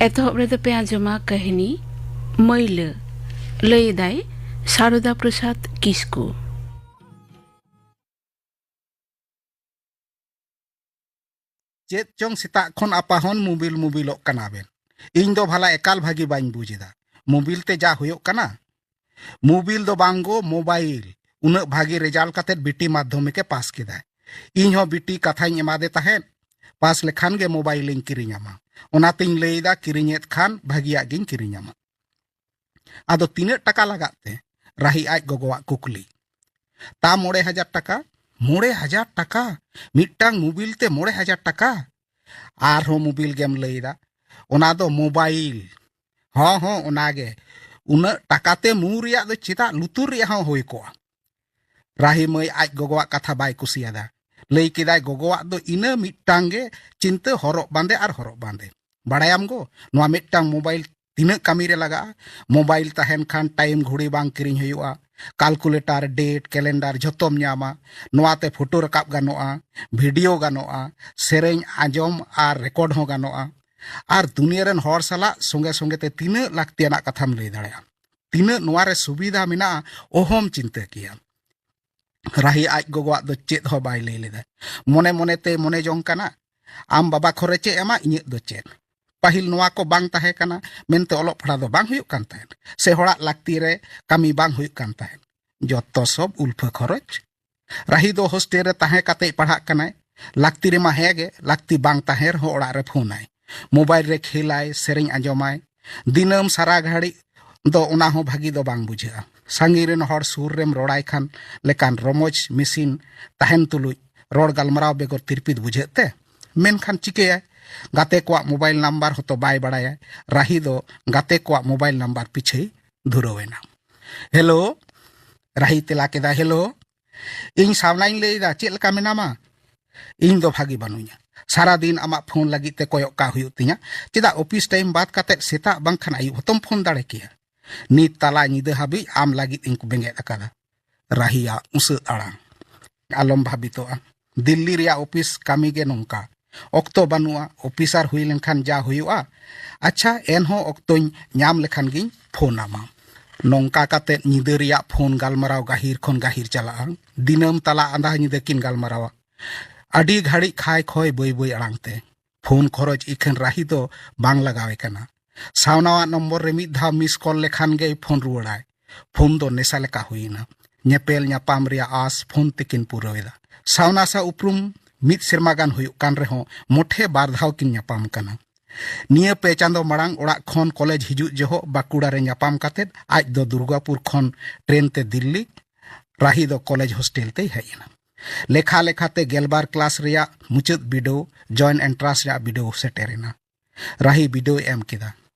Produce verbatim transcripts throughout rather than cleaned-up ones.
ᱮᱛᱚᱦᱚᱵ ᱨᱮᱫᱚ ᱯᱮ ᱟᱸᱡᱚᱢᱟ ᱠᱟᱹᱦᱱᱤ ᱢᱟᱹᱭᱞᱟᱹ᱾ ᱞᱟᱹᱭ ᱮᱫᱟᱭ ᱥᱟᱨᱚᱫᱟ ᱯᱨᱚᱥᱟᱫᱽ ᱠᱤᱥᱠᱩ᱾ ᱪᱮᱫ ᱪᱚᱝ ᱥᱮᱛᱟᱜ ᱠᱷᱚᱱ ᱟᱯᱟᱦᱚᱱ ᱢᱩᱵᱤᱞ ᱢᱩᱵᱤᱞᱚᱜ ᱠᱟᱱᱟ ᱵᱮᱱ? ᱤᱧ ᱫᱚ ᱵᱷᱟᱞᱟ ᱮᱠᱟᱞ ᱵᱷᱟᱹᱜᱤ ᱵᱟᱹᱧ ᱵᱩᱡᱽ ᱮᱫᱟ᱾ ᱢᱩᱵᱤᱞ ᱛᱮ ᱡᱟ ᱦᱩᱭᱩᱜ ᱠᱟᱱᱟ? ᱢᱩᱵᱤᱞ ᱫᱚ ᱵᱟᱝ ᱜᱳ, ᱢᱳᱵᱟᱭᱤᱞ᱾ ᱩᱱᱟᱹᱜ ᱵᱷᱟᱹᱜᱤ ᱨᱮᱡᱟᱞᱴ ᱠᱟᱛᱮᱫ ᱵᱤᱴᱤ ᱢᱟᱫᱽᱫᱷᱚᱢᱤᱠ ᱮ ᱯᱟᱥ ᱠᱮᱫᱟᱭ᱾ ᱤᱧ ᱦᱚᱸ ᱵᱤᱴᱤ ᱠᱟᱛᱷᱟᱧ ᱮᱢᱟᱫᱮ ᱛᱟᱦᱮᱸᱫ, ᱯᱟᱥ ᱞᱮᱠᱷᱟᱱ ᱜᱮ ᱢᱳᱵᱟᱭᱤᱞ ᱤᱧ ᱠᱤᱨᱤᱧ ᱟᱢᱟ᱾ ᱚᱱᱟᱛᱤᱧ ᱞᱟᱹᱭ ᱮᱫᱟ, ᱠᱤᱨᱤᱧᱮᱫ ᱠᱷᱟᱱ ᱵᱷᱟᱹᱜᱤᱭᱟᱜ ᱜᱤᱧ ᱠᱤᱨᱤᱧ ᱟᱢᱟ᱾ ᱟᱫᱚ ᱛᱤᱱᱟᱹᱜ ᱴᱟᱠᱟ ᱞᱟᱜᱟᱜ ᱛᱮ? ᱨᱟᱦᱤ ᱟᱡ ᱜᱚᱜᱚᱣᱟᱜ ᱠᱩᱠᱞᱤ᱾ ᱛᱟ ᱢᱚᱬᱮ ᱦᱟᱡᱟᱨ ᱴᱟᱠᱟ᱾ ᱢᱚᱬᱮ ᱦᱟᱡᱟᱨ ᱴᱟᱠᱟ? ᱢᱤᱫᱴᱟᱝ ᱢᱳᱵᱤᱞ ᱛᱮ ᱢᱚᱬᱮ ᱦᱟᱡᱟᱨ ᱴᱟᱠᱟ? ᱟᱨᱦᱚᱸ ᱢᱳᱵᱤᱞ ᱜᱮᱢ ᱞᱟᱹᱭ ᱮᱫᱟ? ᱚᱱᱟ ᱫᱚ ᱢᱳᱵᱟᱭᱤᱞ᱾ ᱦᱚᱸ, ᱦᱚᱸ, ᱚᱱᱟᱜᱮ᱾ ᱩᱱᱟᱹᱜ ᱴᱟᱠᱟ ᱛᱮ ᱢᱩ ᱨᱮᱭᱟᱜ ᱫᱚ ᱪᱮᱫᱟᱜ ᱞᱩᱛᱩᱨ ᱨᱮᱭᱟᱜ ᱦᱚᱸ ᱦᱩᱭ ᱠᱚᱜᱼᱟ? ᱨᱟᱦᱤ ᱢᱟᱹᱭ ᱟᱡ ᱜᱚᱜᱚᱣᱟᱜ ᱠᱟᱛᱷᱟ ᱵᱟᱭ ᱠᱩᱥᱤᱭᱟᱫᱟ᱾ ᱞᱟᱹᱭ ᱠᱮᱫᱟᱭ, ᱜᱚᱜᱚᱣᱟᱜ ᱫᱚ ᱤᱱᱟᱹ ᱢᱤᱫᱴᱟᱝ ᱜᱮ ᱪᱤᱱᱛᱟᱹ, ᱦᱚᱨᱚᱜ ᱵᱟᱸᱫᱮ ᱟᱨ ᱦᱚᱨᱚᱜ ᱵᱟᱸᱫᱮ᱾ ᱵᱟᱲᱟᱭᱟᱢ ᱜᱳ, ᱱᱚᱣᱟ ᱢᱤᱫᱴᱟᱝ ᱢᱳᱵᱟᱭᱤᱞ ᱛᱤᱱᱟᱹᱜ ᱠᱟᱹᱢᱤ ᱨᱮ ᱞᱟᱜᱟᱜᱼᱟ? ᱢᱳᱵᱟᱭᱤᱞ ᱛᱟᱦᱮᱱ ᱠᱷᱟᱱ ᱴᱟᱭᱤᱢ ᱜᱷᱩᱲᱤ ᱵᱟᱝ ᱠᱤᱨᱤᱧ ᱦᱩᱭᱩᱜᱼᱟ, ᱠᱟᱞᱠᱩᱞᱮᱴᱟᱨ, ᱰᱮᱴ, ᱠᱮᱞᱮᱱᱰᱟᱨ ᱡᱷᱚᱛᱚᱢ ᱧᱟᱢᱟ᱾ ᱱᱚᱣᱟ ᱛᱮ ᱯᱷᱳᱴᱳ ᱨᱟᱠᱟᱵ ᱜᱟᱱᱚᱜᱼᱟ, ᱵᱷᱤᱰᱤᱭᱳ ᱜᱟᱱᱚᱜᱼᱟ, ᱥᱮᱨᱮᱧ ᱟᱸᱡᱚᱢ ᱟᱨ ᱨᱮᱠᱚᱨᱰ ᱦᱚᱸ ᱜᱟᱱᱚᱜᱼᱟ᱾ ᱟᱨ ᱫᱩᱱᱤᱭᱟᱹ ᱨᱮᱱ ᱦᱚᱲ ᱥᱟᱞᱟᱜ ᱥᱚᱸᱜᱮ ᱥᱚᱸᱜᱮ ᱛᱮ ᱛᱤᱱᱟᱹᱜ ᱞᱟᱹᱠᱛᱤᱭᱟᱱᱟᱜ ᱠᱟᱛᱷᱟᱢ ᱞᱟᱹᱭ ᱫᱟᱲᱮᱭᱟᱜᱼᱟ᱾ ᱛᱤᱱᱟᱹᱜ ᱱᱚᱣᱟ ᱨᱮ ᱥᱩᱵᱤᱫᱷᱟ ᱢᱮᱱᱟᱜᱼᱟ, ᱚᱦᱚᱢ ᱪᱤᱱᱛᱟᱹ ᱠᱮᱭᱟ᱾ ᱨᱟᱦᱤ ᱟᱡ ᱜᱚᱜᱚᱣᱟᱜ ᱫᱚ ᱪᱮᱫ ᱦᱚᱸ ᱵᱟᱭ ᱞᱟᱹᱭ ᱞᱮᱫᱟ᱾ ᱢᱚᱱᱮ ᱢᱚᱱᱮ ᱛᱮ ᱢᱚᱱᱮ ᱡᱚᱝ ᱠᱟᱱᱟ, ᱟᱢ ᱵᱟᱵᱟ ᱠᱷᱚᱨᱚᱪᱮ ᱮᱢᱟ, ᱤᱧᱟᱹᱜ ᱫᱚ ᱪᱮᱫ? ᱯᱟᱹᱦᱤᱞ ᱱᱚᱣᱟ ᱠᱚ ᱵᱟᱝ ᱛᱟᱦᱮᱸ ᱠᱟᱱᱟ ᱢᱮᱱᱛᱮ ᱚᱞᱚᱜ ᱯᱟᱲᱦᱟᱣ ᱫᱚ ᱵᱟᱝ ᱦᱩᱭᱩᱜ ᱠᱟᱱ ᱛᱟᱦᱮᱸᱫ, ᱥᱮ ᱦᱚᱲᱟᱜ ᱞᱟᱹᱠᱛᱤ ᱨᱮ ᱠᱟᱹᱢᱤ ᱵᱟᱝ ᱦᱩᱭᱩᱜ ᱠᱟᱱ ᱛᱟᱦᱮᱸᱫ᱾ ᱡᱚᱛᱚ ᱥᱚᱵ ᱩᱞᱯᱷᱟᱹ ᱠᱷᱚᱨᱚᱪ᱾ ᱨᱟᱦᱤ ᱫᱚ ᱦᱳᱥᱴᱮᱞ ᱨᱮ ᱛᱟᱦᱮᱸ ᱠᱟᱛᱮᱭ ᱯᱟᱲᱦᱟᱜ ᱠᱟᱱᱟᱭ᱾ ᱞᱟᱹᱠᱛᱤ ᱨᱮᱢᱟ ᱦᱮᱸ ᱜᱮ, ᱞᱟᱹᱠᱛᱤ ᱵᱟᱝ ᱛᱟᱦᱮᱸ ᱨᱮᱦᱚᱸ ᱚᱲᱟᱜ ᱨᱮ ᱯᱷᱳᱱᱟᱭ, ᱢᱳᱵᱟᱭᱤᱞ ᱨᱮ ᱠᱷᱮᱞᱟᱭ, ᱥᱮᱨᱮᱧ ᱟᱸᱡᱚᱢᱟᱭ᱾ ᱫᱤᱱᱟᱹᱢ ᱥᱟᱨᱟ ᱜᱷᱟᱹᱲᱤᱡ ᱫᱚ ᱚᱱᱟ ᱦᱚᱸ ᱵᱷᱟᱹᱜᱤ ᱫᱚ ᱵᱟᱝ ᱵᱩᱡᱷᱟᱹᱜᱼᱟ᱾ ᱥᱟᱺᱜᱤᱧ ᱨᱮᱱ ᱦᱚᱲ ᱥᱩᱨ ᱨᱮᱢ ᱨᱚᱲᱟᱭ ᱠᱷᱟᱱ ᱞᱮᱠᱟᱱ ᱨᱚᱢᱚᱡᱽ ᱢᱮᱥᱤᱱ ᱛᱟᱦᱮᱱ ᱛᱩᱞᱩᱡ ᱨᱚᱲ ᱜᱟᱞᱢᱟᱨᱟᱣ ᱵᱮᱜᱚᱨ ᱛᱤᱨᱯᱤᱛ ᱵᱩᱡᱷᱟᱹᱜ ᱛᱮ᱾ ᱢᱮᱱᱠᱷᱟᱱ ᱪᱤᱠᱟᱹᱭᱟᱭ? ᱜᱟᱛᱮ ᱠᱚᱣᱟᱜ ᱢᱳᱵᱟᱭᱤᱞ ᱱᱟᱢᱵᱟᱨ ᱦᱚᱸᱛᱚ ᱵᱟᱭ ᱵᱟᱲᱟᱭᱟ᱾ ᱨᱟᱦᱤ ᱫᱚ ᱜᱟᱛᱮ ᱠᱚᱣᱟᱜ ᱢᱳᱵᱟᱭᱤᱞ ᱱᱟᱢᱵᱟᱨ ᱯᱤᱪᱷᱟᱹᱭ ᱫᱷᱩᱨᱟᱹᱣ ᱮᱱᱟ᱾ "ᱦᱮᱞᱳ!" ᱨᱟᱦᱤ ᱛᱮᱞᱟ ᱠᱮᱫᱟ, "ᱦᱮᱞᱳ!" "ᱤᱧ ᱥᱟᱣᱱᱟᱧ ᱞᱟᱹᱭ ᱮᱫᱟ, ᱪᱮᱫ ᱞᱮᱠᱟ ᱢᱮᱱᱟᱢᱟ?" "ᱤᱧ ᱫᱚ ᱵᱷᱟᱹᱜᱤ ᱵᱟᱹᱱᱩᱧᱟ᱾ ᱥᱟᱨᱟ ᱫᱤᱱ ᱟᱢᱟᱜ ᱯᱷᱳᱱ ᱞᱟᱹᱜᱤᱫ ᱛᱮ ᱠᱚᱭᱚᱜ ᱠᱟᱜ ᱦᱩᱭᱩᱜ ᱛᱤᱧᱟ᱾ ᱪᱮᱫᱟᱜ ᱚᱯᱷᱤᱥ ᱴᱟᱭᱤᱢ ᱵᱟᱫ ᱠᱟᱛᱮᱫ ᱥᱮᱛᱟᱜ ᱵᱟᱝᱠᱷᱟᱱ ᱟᱹᱭᱩᱵ ᱦᱚᱸᱛᱚᱢ ᱯᱷᱳᱱ ᱫᱟᱲᱮ ᱠᱮᱭᱟ? ᱱᱤᱛ ᱛᱟᱞᱟ ᱧᱤᱫᱟᱹ ᱦᱟᱹᱵᱤᱡ ᱟᱢ ᱞᱟᱹᱜᱤᱫ ᱤᱧ ᱠᱚ ᱵᱮᱸᱜᱮᱫ ᱟᱠᱟᱫᱟ᱾" ᱨᱟᱦᱤᱭᱟᱜ ᱩᱥᱟᱹᱫ ᱟᱲᱟᱝ᱾ ᱟᱞᱚᱢ ᱵᱷᱟᱵᱤᱛᱚᱜᱼᱟ, ᱫᱤᱞᱞᱤ ᱨᱮᱭᱟᱜ ᱚᱯᱷᱤᱥ ᱠᱟᱹᱢᱤ ᱜᱮ ᱱᱚᱝᱠᱟ᱾ ᱚᱠᱛᱚ ᱵᱟᱹᱱᱩᱜᱼᱟ, ᱚᱯᱷᱤᱥᱟᱨ ᱦᱩᱭ ᱞᱮᱱᱠᱷᱟᱱ ᱡᱟ ᱦᱩᱭᱩᱜᱼᱟ᱾ ᱟᱪᱪᱷᱟ, ᱮᱱᱦᱚᱸ ᱚᱠᱛᱚᱧ ᱧᱟᱢ ᱞᱮᱠᱷᱟᱱ ᱜᱤᱧ ᱯᱷᱳᱱ ᱟᱢᱟ᱾ ᱱᱚᱝᱠᱟ ᱠᱟᱛᱮ ᱧᱤᱫᱟᱹ ᱨᱮᱭᱟᱜ ᱯᱷᱳᱱ ᱜᱟᱞᱢᱟᱨᱟᱣ ᱜᱟᱹᱦᱤᱨ ᱠᱷᱚᱱ ᱜᱟᱹᱦᱤᱨ ᱪᱟᱞᱟᱜᱼᱟ᱾ ᱫᱤᱱᱟᱹᱢ ᱛᱟᱞᱟ ᱟᱸᱫᱷᱟ ᱧᱤᱫᱟᱹ ᱠᱤᱱ ᱜᱟᱞᱢᱟᱨᱟᱣᱟ᱾ ᱟᱹᱰᱤ ᱜᱷᱟᱹᱲᱤᱡ ᱠᱷᱟᱭ ᱠᱷᱚᱭ ᱵᱟᱹᱭ ᱵᱟᱹᱭ ᱟᱲᱟᱝ ᱛᱮ᱾ ᱯᱷᱳᱱ ᱠᱷᱚᱨᱚᱪ ᱤᱠᱷᱟᱹᱱ ᱨᱟᱦᱤ ᱫᱚ ᱵᱟᱝ ᱞᱟᱜᱟᱣᱮ ᱠᱟᱱᱟ᱾ ᱥᱟᱣᱱᱟᱣᱟᱜ ᱱᱚᱢᱵᱚᱨ ᱨᱮ ᱢᱤᱫ ᱫᱷᱟᱣ ᱢᱤᱥ ᱠᱚᱞ ᱞᱮᱠᱷᱟᱱ ᱜᱮᱭ ᱯᱷᱳᱱ ᱨᱩᱣᱟᱹᱲᱟᱭ᱾ ᱯᱷᱳᱱ ᱫᱚ ᱱᱮᱥᱟ ᱞᱮᱠᱟ ᱦᱩᱭᱮᱱᱟ᱾ ᱧᱮᱯᱮᱞ ᱧᱟᱯᱟᱢ ᱨᱮᱭᱟᱜ ᱟᱸᱥ ᱯᱷᱳᱱ ᱛᱮᱠᱤᱱ ᱯᱩᱨᱟᱹᱣ ᱮᱫᱟ᱾ ᱥᱟᱣᱱᱟ ᱥᱟᱶ ᱩᱯᱨᱩᱢ ᱢᱤᱫ ᱥᱮᱨᱢᱟ ᱜᱟᱱ ᱦᱩᱭᱩᱜ ᱠᱟᱱ ᱨᱮᱦᱚᱸ ᱢᱚᱴᱷᱮ ᱵᱟᱨ ᱫᱷᱟᱣ ᱠᱤᱱ ᱧᱟᱯᱟᱢ ᱠᱟᱱᱟ᱾ ᱱᱤᱭᱟᱹ ᱯᱮ ᱪᱟᱸᱫᱚ ᱢᱟᱲᱟᱝ ᱚᱲᱟᱜ ᱠᱷᱚᱱ ᱠᱚᱞᱮᱡᱽ ᱦᱤᱡᱩᱜ ᱡᱚᱦᱚᱜ ᱵᱟᱸᱠᱩᱲᱟ ᱨᱮ ᱧᱟᱯᱟᱢ ᱠᱟᱛᱮ ᱟᱡ ᱫᱚ ᱫᱩᱨᱜᱟᱯᱩᱨ ᱠᱷᱚᱱ ᱴᱨᱮᱱ ᱛᱮ ᱫᱤᱞᱞᱤ, ᱨᱟᱦᱤ ᱫᱚ ᱠᱚᱞᱮᱡᱽ ᱦᱳᱥᱴᱮᱞ ᱛᱮᱭ ᱦᱮᱡ ᱮᱱᱟ᱾ ᱞᱮᱠᱷᱟ ᱞᱮᱠᱷᱟᱛᱮ ᱜᱮᱞᱵᱟᱨ ᱠᱞᱟᱥ ᱨᱮᱭᱟᱜ ᱢᱩᱪᱟᱹᱫ ᱵᱤᱰᱟᱹᱣ, ᱡᱚᱭᱮᱱᱴ ᱮᱱᱴᱨᱟᱱᱥ ᱨᱮᱭᱟᱜ ᱵᱤᱰᱟᱹᱣ ᱥᱮᱴᱮᱨ ᱮᱱᱟ᱾ ᱨᱟᱦᱤ ᱵᱤᱰᱟᱹᱣ ᱮ ᱮᱢ ᱠᱮᱫᱟ᱾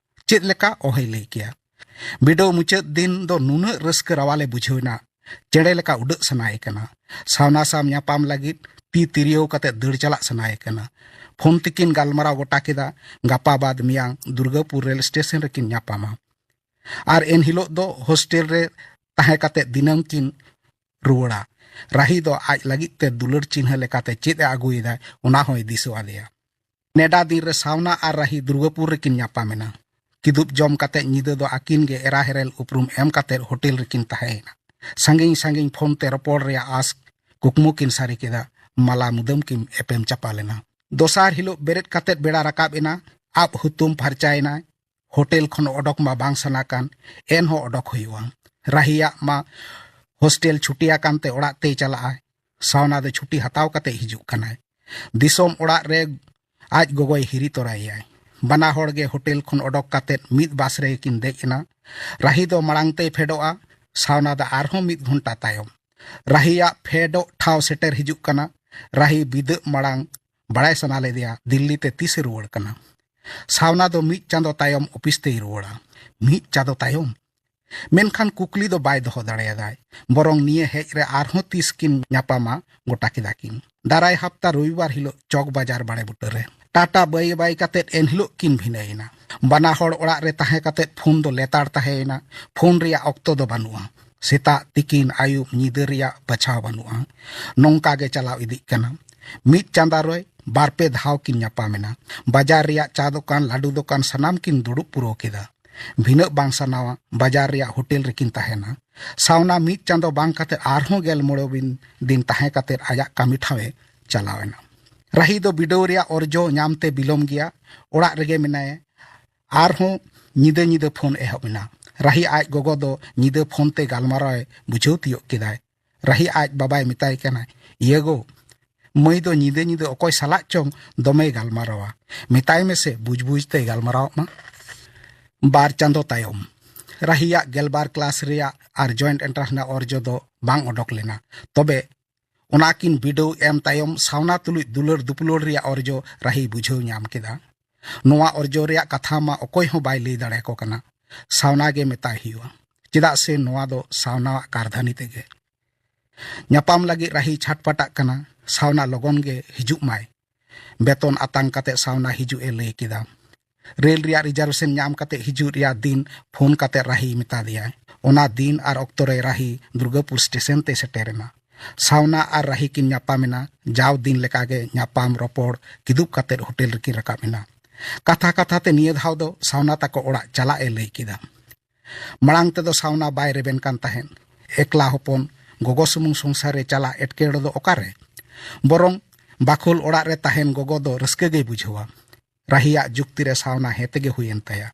ᱪᱮᱫ ᱞᱮᱠᱟ ᱚᱦᱚᱭ ᱞᱟᱹᱭ ᱠᱮᱭᱟ᱾ ᱵᱤᱰᱟᱹᱣ ᱢᱩᱪᱟᱹᱫ ᱫᱤᱱ ᱫᱚ ᱱᱩᱱᱟᱹᱜ ᱨᱟᱹᱥᱠᱟᱹ ᱨᱟᱣᱟᱞᱮ ᱵᱩᱡᱷᱟᱹᱣ ᱮᱱᱟ, ᱪᱮᱬᱮ ᱞᱮᱠᱟ ᱩᱰᱟᱹᱜ ᱥᱟᱱᱟᱭᱮ ᱠᱟᱱᱟ᱾ ᱥᱟᱣᱱᱟ ᱥᱟᱶ ᱧᱟᱯᱟᱢ ᱞᱟᱹᱜᱤᱫ ᱛᱤ ᱛᱤᱨᱭᱳᱣ ᱠᱟᱛᱮ ᱫᱟᱹᱲ ᱪᱟᱞᱟᱜ ᱥᱟᱱᱟᱭᱮ ᱠᱟᱱᱟ᱾ ᱯᱷᱳᱱ ᱛᱮᱠᱤᱱ ᱜᱟᱞᱢᱟᱨᱟᱣ ᱜᱚᱴᱟ ᱠᱮᱫᱟ, ᱜᱟᱯᱟ ᱵᱟᱫ ᱢᱮᱭᱟᱝ ᱫᱩᱨᱜᱟᱯᱩᱨ ᱨᱮᱞ ᱥᱴᱮᱥᱚᱱ ᱨᱮᱠᱤᱱ ᱧᱟᱯᱟᱢᱟ᱾ ᱟᱨ ᱮᱱᱦᱤᱞᱳᱜ ᱫᱚ ᱦᱳᱥᱴᱮᱞ ᱨᱮ ᱛᱟᱦᱮᱸ ᱠᱟᱛᱮ ᱫᱤᱱᱟᱹᱢ ᱠᱤᱱ ᱨᱩᱣᱟᱹᱲᱟ᱾ ᱨᱟᱦᱤ ᱫᱚ ᱟᱡ ᱞᱟᱹᱜᱤᱫ ᱛᱮ ᱫᱩᱞᱟᱹᱲ ᱪᱤᱱᱦᱟᱹ ᱞᱮᱠᱟᱛᱮ ᱪᱮᱫ ᱮ ᱟᱹᱜᱩᱭᱮᱫᱟ, ᱚᱱᱟ ᱦᱚᱸᱭ ᱫᱤᱥᱟᱹ ᱟᱫᱮᱭᱟ᱾ ᱱᱮᱰᱟ ᱫᱤᱱ ᱨᱮ ᱥᱟᱣᱱᱟ ᱟᱨ ᱨᱟᱦᱤ ᱫᱩᱨᱜᱟᱯᱩᱨ ᱨᱮᱠᱤᱱ ᱧᱟᱯᱟᱢ ᱮᱱᱟ᱾ ᱠᱤᱫᱩᱵ ᱡᱚᱢ ᱠᱟᱛᱮ ᱧᱤᱫᱟᱹ ᱫᱚ ᱟᱹᱠᱤᱱ ᱜᱮ ᱮᱨᱟ ᱦᱮᱨᱮᱞ ᱩᱯᱨᱩᱢ ᱮᱢ ᱠᱟᱛᱮ ᱦᱳᱴᱮᱞ ᱨᱮᱠᱤᱱ ᱛᱟᱦᱮᱸᱭᱮᱱᱟ᱾ ᱥᱟᱺᱜᱤᱧ ᱥᱟᱺᱜᱤᱧ ᱯᱷᱳᱱ ᱛᱮ ᱨᱚᱯᱚᱲ ᱨᱮᱭᱟᱜ ᱟᱸᱥ ᱠᱩᱠᱢᱩ ᱠᱤᱱ ᱥᱟᱹᱨᱤ ᱠᱮᱫᱟ᱾ ᱢᱟᱞᱟ ᱢᱩᱫᱟᱹᱢ ᱠᱤᱱ ᱮᱯᱮᱢ ᱪᱟᱯᱟᱞ ᱮᱱᱟ᱾ ᱫᱚᱥᱟᱨ ᱦᱤᱞᱳᱜ ᱵᱮᱨᱮᱫ ᱠᱟᱛᱮ ᱵᱮᱲᱟ ᱨᱟᱠᱟᱵ ᱮᱱᱟ᱾ ᱟᱵ ᱦᱩᱛᱩᱢ ᱯᱷᱟᱨᱪᱟᱭᱮᱱᱟᱭ᱾ ᱦᱳᱴᱮᱞ ᱠᱷᱚᱱ ᱚᱰᱚᱠ ᱢᱟ ᱵᱟᱝ ᱥᱟᱱᱟ ᱠᱟᱱ, ᱮᱱᱦᱚᱸ ᱚᱰᱚᱠ ᱦᱩᱭᱩᱜᱼᱟ᱾ ᱨᱟᱦᱤᱭᱟᱜ ᱢᱟ ᱦᱳᱥᱴᱮᱞ ᱪᱷᱩᱴᱤ ᱟᱠᱟᱱ ᱛᱮ ᱚᱲᱟᱜ ᱛᱮᱭ ᱪᱟᱞᱟᱜᱼᱟ᱾ ᱥᱟᱣᱱᱟ ᱫᱚ ᱪᱷᱩᱴᱤ ᱦᱟᱛᱟᱣ ᱠᱟᱛᱮ ᱦᱤᱡᱩᱜ ᱠᱟᱱᱟᱭ᱾ ᱫᱤᱥᱚᱢ ᱚᱲᱟᱜ ᱨᱮ ᱟᱡ ᱜᱚᱜᱚᱭ ᱦᱤᱨᱤ ᱛᱚᱨᱟᱭᱮᱭᱟᱭ᱾ ᱵᱟᱱᱟ ᱦᱚᱲ ᱜᱮ ᱦᱳᱴᱮᱞ ᱠᱷᱚᱱ ᱚᱰᱚᱠ ᱠᱟᱛᱮ ᱢᱤᱫ ᱵᱟᱥ ᱨᱮᱠᱤᱱ ᱫᱮᱡ ᱮᱱᱟ᱾ ᱨᱟᱦᱤ ᱫᱚ ᱢᱟᱲᱟᱝ ᱛᱮᱭ ᱯᱷᱮᱰᱚᱜᱼᱟ, ᱥᱟᱣᱱᱟ ᱫᱚ ᱟᱨᱦᱚᱸ ᱢᱤᱫ ᱜᱷᱚᱱᱴᱟ ᱛᱟᱭᱚᱢ᱾ ᱨᱟᱦᱤᱭᱟᱜ ᱯᱷᱮᱰᱚᱜ ᱴᱷᱟᱶ ᱥᱮᱴᱮᱨ ᱦᱤᱡᱩᱜ ᱠᱟᱱᱟ᱾ ᱨᱟᱦᱤ ᱵᱤᱫᱟᱹᱜ ᱢᱟᱲᱟᱝ ᱵᱟᱲᱟᱭ ᱥᱟᱱᱟ ᱞᱮᱫᱮᱭᱟ ᱫᱤᱞᱞᱤ ᱛᱮ ᱛᱤᱥᱮ ᱨᱩᱣᱟᱹᱲ ᱠᱟᱱᱟ᱾ ᱥᱟᱣᱱᱟ ᱫᱚ ᱢᱤᱫ ᱪᱟᱸᱫᱚ ᱛᱟᱭᱚᱢ ᱚᱯᱷᱤᱥ ᱛᱮᱭ ᱨᱩᱣᱟᱹᱲᱟ᱾ ᱢᱤᱫ ᱪᱟᱸᱫᱚ ᱛᱟᱭᱚᱢ? ᱢᱮᱱᱠᱷᱟᱱ ᱠᱩᱠᱞᱤ ᱫᱚ ᱵᱟᱭ ᱫᱚᱦᱚ ᱫᱟᱲᱮᱭᱟᱫᱟᱭ᱾ ᱵᱚᱨᱚᱝ ᱱᱤᱭᱟᱹ ᱦᱮᱡ ᱨᱮ ᱟᱨᱦᱚᱸ ᱛᱤᱥ ᱠᱤᱱ ᱧᱟᱯᱟᱢᱟ ᱜᱚᱴᱟ ᱠᱮᱫᱟ ᱠᱤᱱ᱾ ᱫᱟᱨᱟᱭ ᱦᱟᱯᱛᱟ ᱨᱚᱵᱤᱵᱟᱨ ᱦᱤᱞᱳᱜ ᱪᱚᱠ ᱵᱟᱡᱟᱨ ᱵᱟᱲᱮ ᱵᱩᱴᱟᱹ ᱨᱮ᱾ ᱴᱟᱴᱟ ᱵᱟᱭ ᱵᱟᱭ ᱠᱟᱛᱮ ᱮᱱᱦᱤᱞᱳᱜ ᱠᱤᱱ ᱵᱷᱤᱱᱟᱹᱭᱮᱱᱟ᱾ ᱵᱟᱱᱟ ᱦᱚᱲ ᱚᱲᱟᱜ ᱨᱮ ᱛᱟᱦᱮᱸ ᱠᱟᱛᱮ ᱯᱷᱳᱱ ᱫᱚ ᱞᱮᱛᱟᱲ ᱛᱟᱦᱮᱸᱭᱮᱱᱟ᱾ ᱯᱷᱳᱱ ᱨᱮᱭᱟᱜ ᱚᱠᱛᱚ ᱫᱚ ᱵᱟᱹᱱᱩᱜᱼᱟ᱾ ᱥᱮᱛᱟᱜ, ᱛᱤᱠᱤᱱ, ᱟᱹᱭᱩᱵ, ᱧᱤᱫᱟᱹ ᱨᱮᱭᱟᱜ ᱵᱟᱪᱷᱟᱣ ᱵᱟᱹᱱᱩᱜᱼᱟ᱾ ᱱᱚᱝᱠᱟ ᱜᱮ ᱪᱟᱞᱟᱣ ᱤᱫᱤᱜ ᱠᱟᱱᱟ᱾ ᱢᱤᱫ ᱪᱟᱸᱫᱟ ᱨᱮ ᱵᱟᱨ ᱯᱮ ᱫᱷᱟᱣ ᱠᱤᱱ ᱧᱟᱯᱟᱢ ᱮᱱᱟ᱾ ᱵᱟᱡᱟᱨ ᱨᱮᱭᱟᱜ ᱪᱟ ᱫᱚᱠᱟᱱ, ᱞᱟᱹᱰᱩ ᱫᱚᱠᱟᱱ ᱥᱟᱱᱟᱢ ᱠᱤᱱ ᱫᱩᱲᱩᱵ ᱯᱩᱨᱟᱹᱣ ᱠᱮᱫᱟ᱾ ᱵᱷᱤᱱᱟᱹᱜ ᱵᱟᱝ ᱥᱟᱱᱟᱣᱟ, ᱵᱟᱡᱟᱨ ᱨᱮᱭᱟᱜ ᱦᱳᱴᱮᱞ ᱨᱮᱠᱤᱱ ᱛᱟᱦᱮᱱᱟ᱾ ᱥᱟᱣᱱᱟ ᱢᱤᱫ ᱪᱟᱸᱫᱚ ᱵᱟᱝ ᱠᱟᱛᱮ ᱟᱨᱦᱚᱸ ᱜᱮᱞ ᱢᱚᱬᱮ ᱵᱤᱱ ᱫᱤᱱ ᱛᱟᱦᱮᱸ ᱠᱟᱛᱮ ᱟᱭᱟᱜ ᱠᱟᱹᱢᱤ ᱴᱷᱟᱶ ᱮ ᱪᱟᱞᱟᱣ ᱮᱱᱟ᱾ ᱨᱟᱦᱤ ᱫᱚ ᱵᱤᱰᱟᱹᱣ ᱨᱮᱭᱟᱜ ᱚᱨᱡᱚ ᱧᱟᱢ ᱛᱮ ᱵᱤᱞᱚᱢ ᱜᱮᱭᱟ᱾ ᱚᱲᱟᱜ ᱨᱮᱜᱮ ᱢᱮᱱᱟᱭᱟ᱾ ᱟᱨᱦᱚᱸ ᱧᱤᱫᱟᱹ ᱧᱤᱫᱟᱹ ᱯᱷᱳᱱ ᱮᱦᱚᱵ ᱮᱱᱟ᱾ ᱨᱟᱦᱤ ᱟᱡ ᱜᱚᱜᱚ ᱫᱚ ᱧᱤᱫᱟᱹ ᱯᱷᱳᱱ ᱛᱮ ᱜᱟᱞᱢᱟᱨᱟᱣ ᱮ ᱵᱩᱡᱷᱟᱹᱣ ᱛᱤᱭᱳᱜ ᱠᱮᱫᱟᱭ᱾ ᱨᱟᱦᱤ ᱟᱡ ᱵᱟᱵᱟᱭ ᱢᱮᱛᱟᱭ ᱠᱟᱱᱟ, "ᱤᱭᱟᱹ ᱜᱳ, ᱢᱟᱹᱭ ᱫᱚ ᱧᱤᱫᱟᱹ ᱧᱤᱫᱟᱹ ᱚᱠᱚᱭ ᱥᱟᱞᱟᱜ ᱪᱚᱝ ᱫᱚᱢᱮᱭ ᱜᱟᱞᱢᱟᱨᱟᱣᱟ᱾ ᱢᱮᱛᱟᱭ ᱢᱮᱥᱮ ᱵᱩᱡᱽ ᱵᱩᱡᱽ ᱛᱮᱭ ᱜᱟᱞᱢᱟᱨᱟᱣ ᱢᱟ᱾" ᱵᱟᱨ ᱪᱟᱸᱫᱚ ᱛᱟᱭᱚᱢ, ᱨᱟᱦᱤᱭᱟᱜ ᱜᱮᱞᱵᱟᱨ ᱠᱞᱟᱥ ᱨᱮᱭᱟᱜ ᱟᱨ ᱡᱚᱭᱮᱱᱴ ᱮᱱᱴᱨᱟᱱᱥ ᱨᱮᱱᱟᱜ ᱚᱨᱡᱚ ᱫᱚ ᱵᱟᱝ ᱚᱰᱚᱠ ᱞᱮᱱᱟ᱾ ᱛᱚᱵᱮ ᱚᱱᱟ ᱠᱤᱱ ᱵᱤᱰᱟᱹᱣ ᱮᱢ ᱛᱟᱭᱚᱢ ᱥᱟᱣᱱᱟ ᱛᱩᱞᱩᱡ ᱫᱩᱞᱟᱹᱲ ᱫᱩᱯᱩᱞᱟᱹᱲ ᱨᱮᱭᱟᱜ ᱚᱨᱡᱚ ᱨᱟᱦᱤᱭ ᱵᱩᱡᱷᱟᱹᱣ ᱧᱟᱢ ᱠᱮᱫᱟ᱾ ᱱᱚᱣᱟ ᱚᱨᱡᱚ ᱨᱮᱭᱟᱜ ᱠᱟᱛᱷᱟ ᱢᱟ ᱚᱠᱚᱭ ᱦᱚᱸ ᱵᱟᱭ ᱞᱟᱹᱭ ᱫᱟᱲᱮᱭᱟᱠᱚ ᱠᱟᱱᱟ᱾ ᱥᱟᱣᱱᱟ ᱜᱮ ᱢᱮᱛᱟᱭ ᱦᱩᱭᱩᱜᱼᱟ, ᱪᱮᱫᱟᱜ ᱥᱮ ᱱᱚᱣᱟ ᱫᱚ ᱥᱟᱣᱱᱟᱣᱟᱜ ᱠᱟᱨᱫᱷᱟᱹᱱᱤ ᱛᱮᱜᱮ᱾ ᱧᱟᱯᱟᱢ ᱞᱟᱹᱜᱤᱫ ᱨᱟᱦᱤ ᱪᱷᱟᱴᱯᱟᱴᱟᱜ ᱠᱟᱱᱟ, ᱥᱟᱣᱱᱟ ᱞᱚᱜᱚᱱ ᱜᱮ ᱦᱤᱡᱩᱜ ᱢᱟᱭ᱾ ᱵᱮᱛᱚᱱ ᱟᱛᱟᱝ ᱠᱟᱛᱮ ᱥᱟᱣᱱᱟ ᱦᱤᱡᱩᱜ ᱮ ᱞᱟᱹᱭ ᱠᱮᱫᱟ᱾ ᱨᱮᱞ ᱨᱮᱭᱟᱜ ᱨᱤᱡᱟᱨᱵᱷᱮᱥᱚᱱ ᱧᱟᱢ ᱠᱟᱛᱮ ᱦᱤᱡᱩᱜ ᱨᱮᱭᱟᱜ ᱫᱤᱱ ᱯᱷᱳᱱ ᱠᱟᱛᱮ ᱨᱟᱦᱤ ᱢᱮᱛᱟ ᱫᱮᱭᱟᱭ᱾ ᱚᱱᱟ ᱫᱤᱱ ᱟᱨ ᱚᱠᱛᱚ ᱨᱮ ᱨᱟᱦᱤ ᱫᱩᱨᱜᱟᱯᱩᱨ ᱥᱴᱮᱥᱚᱱ ᱛᱮ ᱥᱮᱴᱮᱨ ᱮᱱᱟ᱾ ᱥᱟᱣᱱᱟ ᱟᱨ ᱨᱟᱦᱤ ᱠᱤᱱ ᱧᱟᱯᱟᱢ ᱮᱱᱟ᱾ ᱡᱟᱣ ᱫᱤᱱ ᱞᱮᱠᱟᱜᱮ ᱧᱟᱯᱟᱢ ᱨᱚᱯᱚᱲ ᱠᱤᱫᱩᱵ ᱠᱟᱛᱮ ᱦᱳᱴᱮᱞ ᱨᱮᱠᱤᱱ ᱨᱟᱠᱟᱵ ᱮᱱᱟ᱾ ᱠᱟᱛᱷᱟ ᱠᱟᱛᱷᱟ ᱛᱮ ᱱᱤᱭᱟᱹ ᱫᱷᱟᱣ ᱫᱚ ᱥᱟᱣᱱᱟ ᱛᱟᱠᱚ ᱚᱲᱟᱜ ᱪᱟᱞᱟᱜ ᱮ ᱞᱟᱹᱭ ᱠᱮᱫᱟ᱾ ᱢᱟᱲᱟᱝ ᱛᱮᱫᱚ ᱥᱟᱣᱱᱟ ᱵᱟᱭ ᱨᱮᱵᱮᱱ ᱠᱟᱱ ᱛᱟᱦᱮᱸᱫ᱾ ᱮᱠᱞᱟ ᱦᱚᱯᱚᱱ, ᱜᱚᱜᱚ ᱥᱩᱢᱩᱝ ᱥᱚᱝᱥᱟᱨ ᱨᱮ ᱪᱟᱞᱟᱜ ᱮᱴᱠᱮᱴᱚᱬᱮ ᱫᱚ ᱚᱠᱟᱨᱮ? ᱵᱚᱨᱚᱝ ᱵᱟᱠᱷᱳᱞ ᱚᱲᱟᱜ ᱨᱮ ᱛᱟᱦᱮᱱ ᱜᱚᱜᱚ ᱫᱚ ᱨᱟᱹᱥᱠᱟᱹ ᱜᱮᱭ ᱵᱩᱡᱷᱟᱹᱣᱟ᱾ ᱨᱟᱦᱤᱭᱟᱜ ᱡᱩᱠᱛᱤ ᱨᱮ ᱥᱟᱣᱱᱟ ᱦᱮᱸ ᱛᱮᱜᱮ ᱦᱩᱭᱮᱱ ᱛᱟᱭᱟ᱾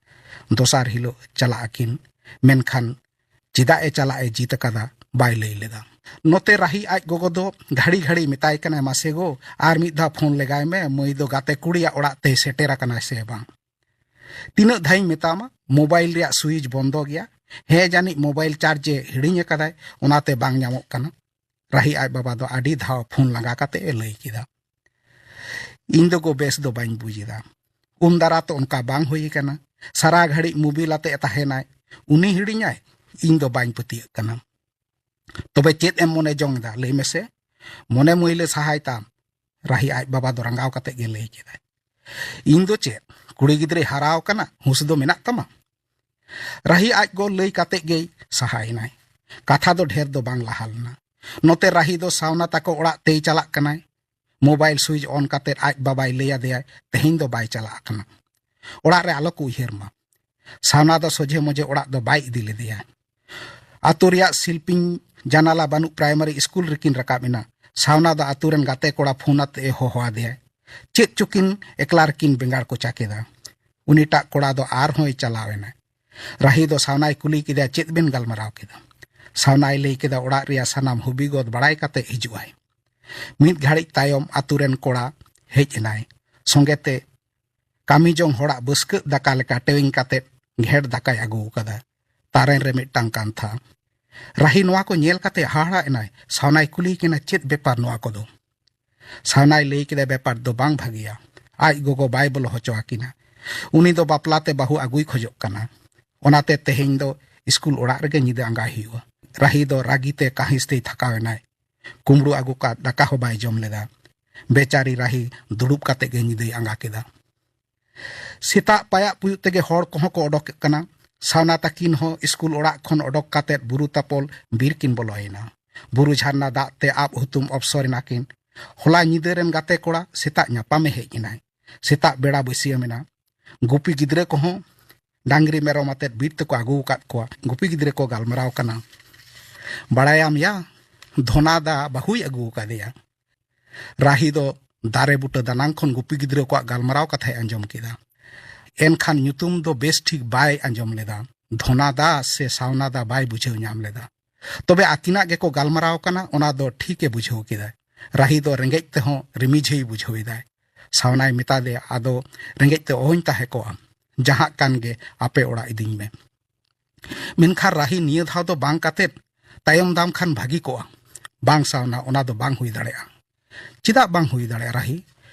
ᱫᱚᱥᱟᱨ ᱦᱤᱞᱳᱜ ᱪᱟᱞᱟᱜ ᱟᱹᱠᱤᱱ, ᱢᱮᱱᱠᱷᱟᱱ ᱪᱮᱫᱟᱜ ᱮ ᱪᱟᱞᱟᱜ ᱮ ᱡᱤᱫ ᱟᱠᱟᱫᱟ ᱵᱟᱭ ᱞᱟᱹᱭ ᱞᱮᱫᱟ᱾ ᱱᱚᱛᱮ ᱨᱟᱦᱤ ᱟᱡ ᱜᱚᱜᱚ ᱫᱚ ᱜᱷᱟᱹᱲᱤ ᱜᱷᱟᱹᱲᱤ ᱢᱮᱛᱟᱭ ᱠᱟᱱᱟᱭ, "ᱢᱟᱥᱮ ᱜᱳ, ᱟᱨ ᱢᱤᱫ ᱫᱷᱟᱣ ᱯᱷᱳᱱ ᱞᱮᱜᱟᱭ ᱢᱮ, ᱢᱟᱹᱭ ᱫᱚ ᱜᱟᱛᱮ ᱠᱩᱲᱤᱭᱟᱜ ᱚᱲᱟᱜ ᱛᱮᱭ ᱥᱮᱴᱮᱨ ᱟᱠᱟᱱᱟᱭ ᱥᱮ ᱵᱟᱝ?" ᱛᱤᱱᱟᱹᱜ ᱫᱷᱟᱣᱤᱧ ᱢᱮᱛᱟᱢᱟ, ᱢᱳᱵᱟᱭᱤᱞ ᱨᱮᱭᱟᱜ ᱥᱩᱭᱤᱪ ᱵᱚᱱᱫᱚ ᱜᱮᱭᱟ᱾ ᱦᱮᱸ, ᱡᱟᱹᱱᱤᱡ ᱢᱳᱵᱟᱭᱤᱞ ᱪᱟᱨᱡᱽ ᱮ ᱦᱤᱲᱤᱧ ᱟᱠᱟᱫᱟᱭ, ᱚᱱᱟᱛᱮ ᱵᱟᱝ ᱧᱟᱢᱚᱜ ᱠᱟᱱᱟ᱾ ᱨᱟᱦᱤ ᱟᱡ ᱵᱟᱵᱟ ᱫᱚ ᱟᱹᱰᱤ ᱫᱷᱟᱣ ᱯᱷᱳᱱ ᱞᱟᱜᱟ ᱠᱟᱛᱮ ᱮ ᱞᱟᱹᱭ ᱠᱮᱫᱟ᱾ ᱤᱧ ᱫᱚ ᱜᱳ ᱵᱮᱥ ᱫᱚ ᱵᱟᱹᱧ ᱵᱩᱡᱽ ᱮᱫᱟ᱾ ᱩᱱ ᱫᱟᱨᱟ ᱛᱚ ᱚᱱᱠᱟ ᱵᱟᱝ ᱦᱩᱭ ᱟᱠᱟᱱᱟ᱾ ᱥᱟᱨᱟ ᱜᱷᱟᱹᱲᱤᱡ ᱢᱳᱵᱤᱞ ᱟᱛᱮ ᱮ ᱛᱟᱦᱮᱱᱟᱭ, ᱩᱱᱤ ᱦᱤᱲᱤᱧᱟᱭ? ᱤᱧ ᱫᱚ ᱵᱟᱹᱧ ᱯᱟᱹᱛᱭᱟᱹᱜ ᱠᱟᱱᱟ᱾ ᱛᱚᱵᱮ ᱪᱮᱫ ᱮᱢ ᱢᱚᱱᱮ ᱡᱚᱝ ᱮᱫᱟ, ᱞᱟᱹᱭ ᱢᱮᱥᱮ? ᱢᱚᱱᱮ ᱢᱟᱹᱭᱞᱟᱹ ᱥᱟᱦᱟᱭ ᱛᱟᱢ᱾ ᱨᱟᱦᱤ ᱟᱡ ᱵᱟᱵᱟ ᱫᱚ ᱨᱟᱸᱜᱟᱣ ᱠᱟᱛᱮ ᱜᱮ ᱞᱟᱹᱭ ᱠᱮᱫᱟᱭ, "ᱤᱧ ᱫᱚ ᱪᱮᱫ, ᱠᱩᱲᱤ ᱜᱤᱫᱽᱨᱟᱹᱭ ᱦᱟᱨᱟᱣ ᱠᱟᱱᱟ, ᱦᱩᱸᱥ ᱫᱚ ᱢᱮᱱᱟᱜ ᱛᱟᱢᱟ?" ᱨᱟᱦᱤ ᱟᱡ ᱜᱚ ᱞᱟᱹᱭ ᱠᱟᱛᱮ ᱜᱮᱭ ᱥᱟᱦᱟᱭᱮᱱᱟᱭ᱾ ᱠᱟᱛᱷᱟ ᱫᱚ ᱰᱷᱮᱨ ᱫᱚ ᱵᱟᱝ ᱞᱟᱦᱟ ᱞᱮᱱᱟ᱾ ᱱᱚᱛᱮ ᱨᱟᱦᱤ ᱫᱚ ᱥᱟᱣᱱᱟ ᱛᱟᱠᱚ ᱚᱲᱟᱜ ᱛᱮᱭ ᱪᱟᱞᱟᱜ ᱠᱟᱱᱟᱭ᱾ ᱢᱳᱵᱟᱭᱤᱞ ᱥᱩᱭᱤᱪ ᱚᱱ ᱠᱟᱛᱮ ᱟᱡ ᱵᱟᱵᱟᱭ ᱞᱟᱹᱭ ᱟᱫᱮᱭᱟ, "ᱛᱮᱦᱮᱧ ᱫᱚ ᱵᱟᱭ ᱪᱟᱞᱟᱜ ᱠᱟᱱᱟ, ᱚᱲᱟᱜ ᱨᱮ ᱟᱞᱚ ᱠᱚ ᱩᱭᱦᱟᱹᱨ ᱢᱟ᱾" ᱥᱟᱣᱱᱟ ᱫᱚ ᱥᱚᱡᱷᱮ ᱢᱚᱡᱷᱮ ᱚᱲᱟᱜ ᱫᱚ ᱵᱟᱭ ᱤᱫᱤ ᱞᱮᱫᱮᱭᱟ᱾ ᱟᱛᱳ ᱨᱮᱭᱟᱜ ᱥᱤᱞᱯᱤᱧ ᱡᱟᱱᱟᱞᱟ ᱵᱟᱹᱱᱩᱜ ᱯᱨᱟᱭᱢᱟᱨᱤ ᱥᱠᱩᱞ ᱨᱮᱠᱤᱱ ᱨᱟᱠᱟᱵ ᱮᱱᱟ᱾ ᱥᱟᱣᱱᱟ ᱫᱚ ᱟᱛᱳ ᱨᱮᱱ ᱜᱟᱛᱮ ᱠᱚᱲᱟ ᱯᱷᱳᱱ ᱟᱛᱮ ᱮ ᱦᱚᱦᱚ ᱟᱫᱮᱭᱟ᱾ ᱪᱮᱫ ᱪᱚᱠᱤᱱ ᱮᱠᱞᱟ ᱨᱮᱠᱤᱱ ᱵᱮᱸᱜᱟᱲ ᱠᱚᱪᱟ ᱠᱮᱫᱟ᱾ ᱩᱱᱤᱴᱟᱜ ᱠᱚᱲᱟ ᱫᱚ ᱟᱨᱦᱚᱸᱭ ᱪᱟᱞᱟᱣ ᱮᱱᱟ᱾ ᱨᱟᱦᱤ ᱫᱚ ᱥᱟᱣᱱᱟᱭ ᱠᱩᱞᱤ ᱠᱮᱫᱮᱭᱟ, "ᱪᱮᱫ ᱵᱮᱱ ᱜᱟᱞᱢᱟᱨᱟᱣ ᱠᱮᱫᱟ?" ᱥᱟᱣᱱᱟᱭ ᱞᱟᱹᱭ ᱠᱮᱫᱟ, "ᱚᱲᱟᱜ ᱨᱮᱭᱟᱜ ᱥᱟᱱᱟᱢ ᱦᱩᱵᱤᱜᱚᱛ ᱵᱟᱲᱟᱭ ᱠᱟᱛᱮ ᱦᱤᱡᱩᱜ ᱟᱭ᱾" ᱢᱤᱫ ᱜᱷᱟᱹᱲᱤᱡ ᱛᱟᱭᱚᱢ ᱟᱛᱳ ᱨᱮᱱ ᱠᱚᱲᱟ ᱦᱮᱡ ᱮᱱᱟᱭ᱾ ᱥᱚᱸᱜᱮ ᱛᱮ ᱠᱟᱹᱢᱤ ᱡᱚᱝ ᱦᱚᱲᱟᱜ ᱵᱟᱹᱥᱠᱟᱹᱜ ᱫᱟᱠᱟ ᱞᱮᱠᱟ ᱴᱮᱣᱮᱧ ᱠᱟᱛᱮ ᱜᱷᱮᱴ ᱫᱟᱠᱟᱭ ᱟᱹᱜᱩ ᱟᱠᱟᱫᱟ᱾ ᱛᱟᱨᱮᱱ ᱨᱮ ᱢᱤᱫᱴᱟᱝ ᱠᱟᱱᱛᱷᱟ᱾ ᱨᱟᱦᱤ ᱱᱚᱣᱟ ᱠᱚ ᱧᱮᱞ ᱠᱟᱛᱮ ᱦᱟᱦᱟᱲᱟ ᱮᱱᱟᱭ᱾ ᱥᱟᱣᱱᱟᱭ ᱠᱩᱞᱤ ᱠᱮᱱᱟ, "ᱪᱮᱫ ᱵᱮᱯᱟᱨ ᱱᱚᱣᱟ ᱠᱚᱫᱚ?" ᱥᱟᱣᱱᱟᱭ ᱞᱟᱹᱭ ᱠᱮᱫᱟ, "ᱵᱮᱯᱟᱨ ᱫᱚ ᱵᱟᱝ ᱵᱷᱟᱹᱜᱤᱭᱟ᱾ ᱟᱡ ᱜᱚᱜᱚ ᱵᱟᱭ ᱵᱚᱞᱚ ᱦᱚᱪᱚ ᱟᱹᱠᱤᱱᱟ᱾ ᱩᱱᱤ ᱫᱚ ᱵᱟᱯᱞᱟ ᱛᱮ ᱵᱟᱹᱦᱩ ᱟᱹᱜᱩᱭ ᱠᱷᱚᱡᱚᱜ ᱠᱟᱱᱟ᱾ ᱚᱱᱟᱛᱮ ᱛᱮᱦᱮᱧ ᱫᱚ ᱥᱠᱩᱞ ᱚᱲᱟᱜ ᱨᱮᱜᱮ ᱧᱤᱫᱟᱹ ᱟᱸᱜᱟᱭ ᱦᱩᱭᱩᱜᱼᱟ᱾" ᱨᱟᱦᱤ ᱫᱚ ᱨᱟᱹᱜᱤ ᱛᱮ ᱠᱟᱹᱦᱤᱥ ᱛᱮᱭ ᱛᱷᱟᱠᱟᱣ ᱮᱱᱟᱭ᱾ ᱠᱩᱢᱵᱽᱲᱩ ᱟᱹᱜᱩ ᱠᱟᱫ ᱫᱟᱠᱟ ᱦᱚᱸ ᱵᱟᱭ ᱡᱚᱢ ᱞᱮᱫᱟ᱾ ᱵᱮᱪᱟᱨᱤ ᱨᱟᱦᱤ ᱫᱩᱲᱩᱵ ᱠᱟᱛᱮ ᱜᱮ ᱧᱤᱫᱟᱹᱭ ᱟᱸᱜᱟ ᱠᱮᱫᱟ᱾ ᱥᱮᱛᱟᱜ ᱯᱟᱭᱟᱜ ᱯᱩᱭᱩᱜ ᱛᱮᱜᱮ ᱦᱚᱲ ᱠᱚᱦᱚᱸ ᱠᱚ ᱚᱰᱚᱠ ᱠᱟᱱᱟ᱾ ᱥᱟᱣᱱᱟ ᱛᱟᱹᱠᱤᱱ ᱦᱚᱸ ᱥᱠᱩᱞ ᱚᱲᱟᱜ ᱠᱷᱚᱱ ᱚᱰᱚᱠ ᱠᱟᱛᱮ ᱵᱩᱨᱩ ᱛᱟᱯᱚᱞ ᱵᱤᱨ ᱠᱤᱱ ᱵᱚᱞᱚᱭᱮᱱᱟ᱾ ᱵᱩᱨᱩ ᱡᱷᱟᱨᱱᱟ ᱫᱟᱜ ᱛᱮ ᱟᱵ ᱦᱩᱛᱩᱢ ᱚᱯᱥᱚᱨ ᱮᱱᱟ ᱠᱤᱱ᱾ ᱦᱚᱞᱟ ᱧᱤᱫᱟᱹ ᱨᱮᱱ ᱜᱟᱛᱮ ᱠᱚᱲᱟ ᱥᱮᱛᱟᱜ ᱧᱟᱯᱟᱢᱮ ᱦᱮᱡ ᱮᱱᱟᱭ᱾ ᱥᱮᱛᱟᱜ ᱵᱮᱲᱟ ᱵᱟᱹᱥᱭᱟᱹᱢ ᱮᱱᱟ᱾ ᱜᱩᱯᱤ ᱜᱤᱫᱽᱨᱟᱹ ᱠᱚᱦᱚᱸ ᱰᱟᱝᱨᱤ ᱢᱮᱨᱚᱢ ᱟᱛᱮᱫ ᱵᱤᱨ ᱛᱮᱠᱚ ᱟᱹᱜᱩ ᱟᱠᱟᱫ ᱠᱚᱣᱟ᱾ ᱜᱩᱯᱤ ᱜᱤᱫᱽᱨᱟᱹ ᱠᱚ ᱜᱟᱞᱢᱟᱨᱟᱣ ᱠᱟᱱᱟ, "ᱵᱟᱲᱟᱭᱟᱢ ᱭᱟ, ᱫᱷᱚᱱᱟ ᱫᱟ ᱵᱟᱹᱦᱩᱭ ᱟᱹᱜᱩ ᱟᱠᱟᱫᱮᱭᱟ᱾" ᱨᱟᱦᱤ ᱫᱚ ᱫᱟᱨᱮ ᱵᱩᱴᱟᱹ ᱫᱟᱱᱟᱝ ᱠᱷᱚᱱ ᱜᱩᱯᱤ ᱜᱤᱫᱽᱨᱟᱹ ᱠᱚᱣᱟᱜ ᱜᱟᱞᱢᱟᱨᱟᱣ ᱠᱟᱛᱷᱟᱭ ᱟᱸᱡᱚᱢ ᱠᱮᱫᱟ᱾ ᱮᱱᱠᱷᱟᱱ ᱧᱩᱛᱩᱢ ᱫᱚ ᱵᱮᱥ ᱴᱷᱤᱠ ᱵᱟᱭ ᱟᱸᱡᱚᱢ ᱞᱮᱫᱟ᱾ ᱫᱷᱚᱱᱟ ᱫᱟ ᱥᱮ ᱥᱟᱣᱱᱟ ᱫᱟ ᱵᱟᱭ ᱵᱩᱡᱷᱟᱹᱣ ᱧᱟᱢ ᱞᱮᱫᱟ᱾ ᱛᱚᱵᱮ ᱟᱹᱠᱤᱱᱟᱜ ᱜᱮᱠᱚ ᱜᱟᱞᱢᱟᱨᱟᱣ ᱠᱟᱱᱟ, ᱚᱱᱟ ᱫᱚ ᱴᱷᱤᱠ ᱮ ᱵᱩᱡᱷᱟᱹᱣ ᱠᱮᱫᱟ᱾ ᱨᱟᱦᱤ ᱫᱚ ᱨᱮᱸᱜᱮᱡ ᱛᱮᱦᱚᱸ ᱨᱤᱢᱤᱡᱷᱟᱹᱭ ᱵᱩᱡᱷᱟᱹᱣ ᱮᱫᱟᱭ᱾ ᱥᱟᱣᱱᱟᱭ ᱢᱮᱛᱟ ᱫᱮᱭᱟ, "ᱟᱫᱚ ᱨᱮᱸᱜᱮᱡ ᱛᱮ ᱚᱦᱚᱧ ᱛᱟᱦᱮᱸ ᱠᱚᱜᱼᱟ, ᱡᱟᱦᱟᱸ ᱠᱟᱱ ᱜᱮ ᱟᱯᱮ ᱚᱲᱟᱜ ᱤᱫᱤᱧ ᱢᱮ᱾" ᱢᱮᱱᱠᱷᱟᱱ ᱨᱟᱦᱤ ᱱᱤᱭᱟᱹ ᱫᱷᱟᱣ ᱫᱚ ᱵᱟᱝ ᱠᱟᱛᱮᱫ ᱛᱟᱭᱚᱢ ᱫᱟᱢ ᱠᱷᱟᱱ ᱵᱷᱟᱹᱜᱤ ᱠᱚᱜᱼᱟ᱾ "ᱵᱟᱝ ᱥᱟᱣᱱᱟ, ᱚᱱᱟ ᱫᱚ ᱵᱟᱝ ᱦᱩᱭ ᱫᱟᱲᱮᱭᱟᱜᱼᱟ᱾" "ᱪᱮᱫᱟᱜ ᱵᱟᱝ ᱦᱩᱭ ᱫᱟᱲᱮᱭᱟᱜᱼᱟ ᱨᱟᱦᱤ?"